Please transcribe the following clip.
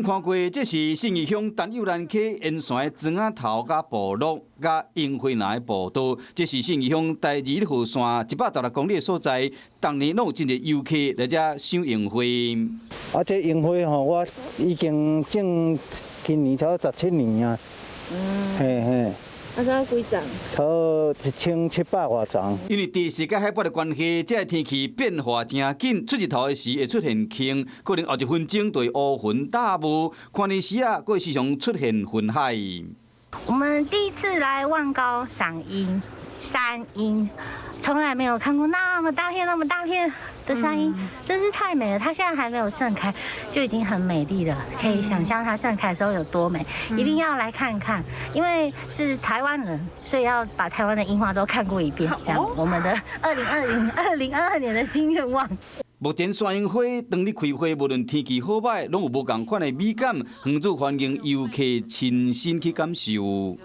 看過，這是信義鄉陳有蘭溪沿線的莊仔頭佮部落佮櫻花林的步道。這是信義鄉台二號線116公里的所在，逐年攏有真濟遊客來遮賞櫻花。啊，這櫻花吼，我已經種今年差不多17年啊。嘿嘿。啊，啥幾叢？差不多1700外叢。因為地勢佮海拔的關係，這个天氣變化誠緊，出日頭的時會出現霧，可能後一分鐘就會烏雲大霧，看日時啊，閣會時常出現雲海。我們第一次來萬高賞櫻，山櫻，從來沒有看過那麼大片、那麼大片的山櫻，真是太美了。它現在還沒有盛開，就已經很美麗了。可以想象它盛開的時候有多美，一定要來看看。因為是台灣人，所以要把台灣的櫻花都看過一遍。這樣，我們的2022年的新願望。目前山櫻花當日開花，無論天氣好䆀，攏有無仝款的美感，遠足歡迎遊客親身去感受。